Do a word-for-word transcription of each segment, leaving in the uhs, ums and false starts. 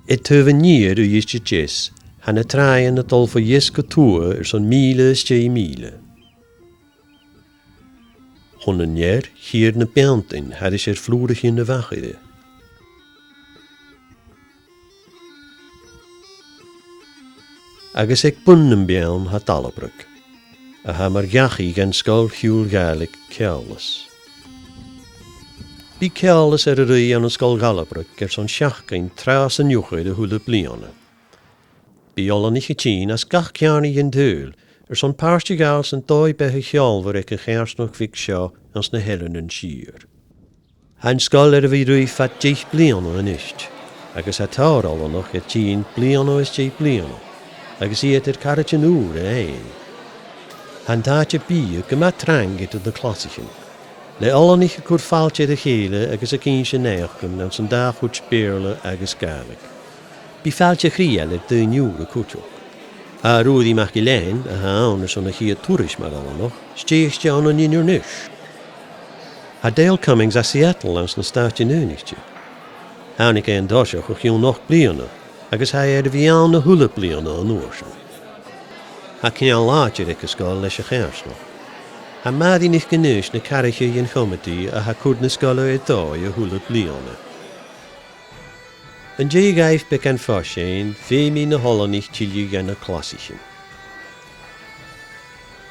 Air taobh an iar Uibhist a Deas, tha na tràighean a' dol bho dheas gu tuath airson mìle is deich mìle. Chun an ear, chithear na beanntan thairis air flùraichean a' mhachaire. Agus aig bun nam beann tha Dalabrog, a tha mar dhachaigh dhan sgoil-chiùil Ghàidhlig Ceòlas. Bidh Ceòlas air a ruith ann an Sgoil Dhalabrog airson seachdain tràth san Iuchar a h-uile bliadhna. Bidh oileanaich a' tighinn às gach ceàrnaidh dhen t-saoghal airson pàirt a ghabhail san dòigh-beatha cheòlmhor aig a' choimhearsnachd bhig seo anns na h-Eileanan Siar. Tha an sgoil air a bhith a' ruith fad deich bliadhna a-nis, agus tha tòrr oileanach air tighinn bliadhna is deich bliadhna, agus iad air caraidean ùra fhaighinn. Tha an t-àite-bìdh gu math trang eadar na clasaichean, le oileanaich a' cur fàilte air a chèile agus ag innse naidheachdan anns an dà chuid Beurla agus Gàidhlig. Bidh fàilte chridheil air daoine ùra cuideachd. Tha Ruairidh MacIllEathain, a tha ann airson a' chiad turas mar oileanach, stèidhichte ann an Inbhir Nis. Tha Dale Cummings à Seattle anns na Stàitean Aonaichte. Thàinig e an toiseach o chionn ochd bliadhna, agus tha e air a bhith ann a h-uile bliadhna an uair sin. Tha ceangal làidir aig an sgoil leis a' choimhearsnachd. Tha Màiri NicAonghais na cathraiche dhen chomataidh a tha a' cur na sgoile air dòigh a h-uile bliadhna. An dèidh dhaibh beagan fois fhèin, feumaidh na h-oileanaich tilleadh dha na clasaichean.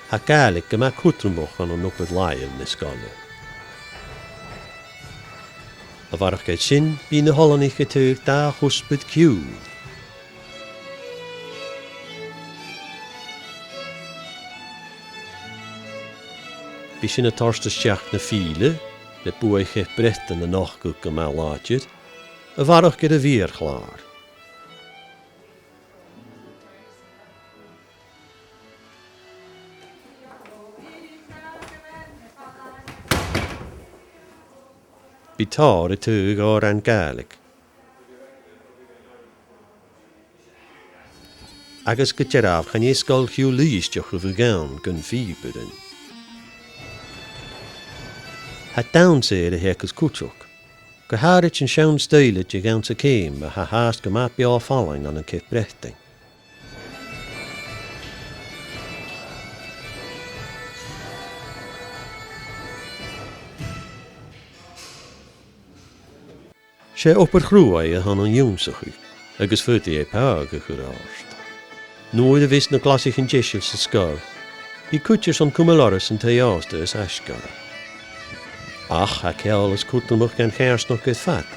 Tha Gàidhlig gu math cudromach ann an obair làitheil na sgoile. A bharrachd air sin, bidh na h-oileanaich a' taghadh dà chuspair ciùil. Bidh sin a' toirt a-steach na fìdhle, le buaidh Cheap Breatainn a' nochdadh gu math làidir, a bharrachd air a' mhìorbhaileach. Bidh tòrr a' taghadh òrain Ghàidhlig. Agus gu dearbh, chan e sgoil-chiùil Uibhisteach a bhiodh ann gun phìobairean. Tha dannsa air a theagasg cuideachd, gu h-àraid an seann stoidhle de dhanns-a-ceum a tha fhathast gu math beò fallain ann an Ceap Breatainn. 'S e obair chruaidh a th' ann an ionnsachadh, agus faodaidh e pathadh a chur ort. Nuair a bhios na glasaichean deiseil san sgoil, bidh cuid airson cumail orra san taigh-òsta as fhaisge orra. Ach tha Ceòlas cudromach dhan choimhearsnachd air fad,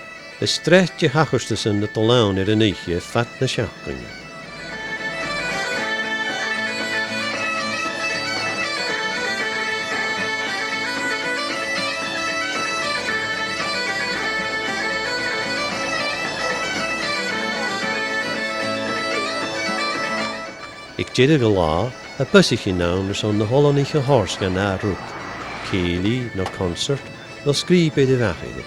le sreath de thachartasan a' dol ann air an oidhche fad na seachdain. 'S e deireadh an latha, tha busaichean ann airson na h-oileanaich a thoirt dhan ath rud, cèilidh no concert no sgrìob air a' mhachaire.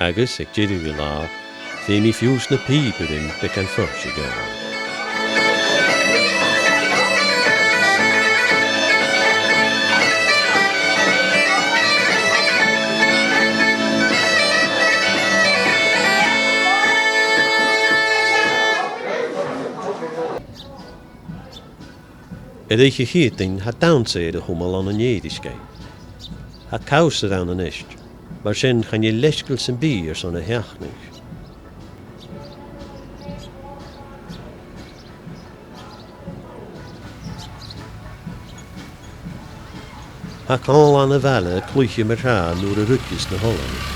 Agus aig deireadh an latha, feumaidh fiù 's na pìobairean beagan fois a ghabhail. Air Oidhche Chèadain tha dannsa air a chumail ann an Èirisgeigh. Tha cabhsair ann a-nis, mar sin chan eil leisgeul sam bith airson a sheachnadh. Tha còmhlan a' bhaile a' cluiche mar-thà nuair a ruigeas na h-oileanaich.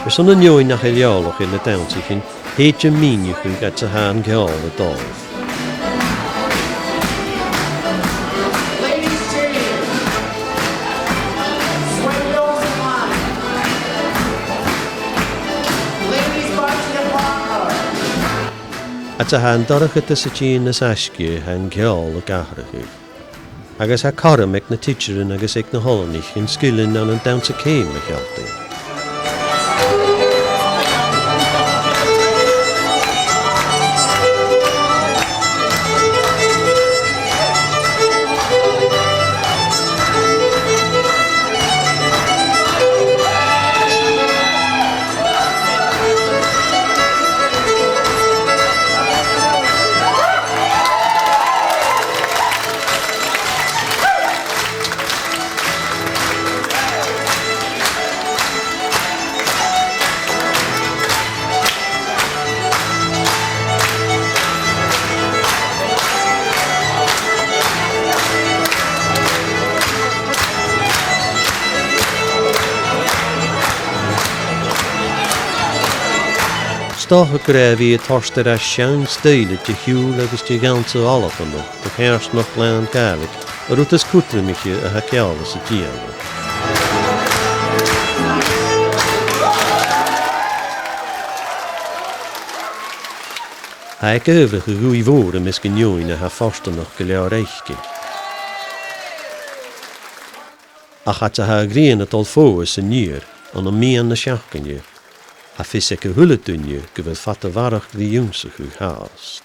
Airson an fheadhainn nach eil eòlach air na dannsaichean, thèid am mìneachadh fhad 's a tha an ceòl a' dol. Ladies' team, Fhad 's a tha an dorchadas a' tighinn nas fhaisge, tha an ceòl ag atharrachadh. Agus tha cothrom aig na tidsearan agus aig na h-oileanaich an sgilean ann an dannsa ceum a shealltainn. Is dòcha gun robh e a' toirt air ais seann stoidhle de shiubhal agus de dhannsa Albannach do choimhearsnachd làn Ghàidhlig, an rud as cudromaiche a tha ceòl sa dìreach. Tha e ag adhbhrachadh ùidh mhòr am measg an fheadhainn a tha fortanach gu leòr fhaicinn. Ach fhad 's a tha a' ghrian a' dol fodha san iar ann am meadhan na seachdain, tha fios aig a h-uile duine gu bheil fada a bharrachd ri ionnsachadh fhathast.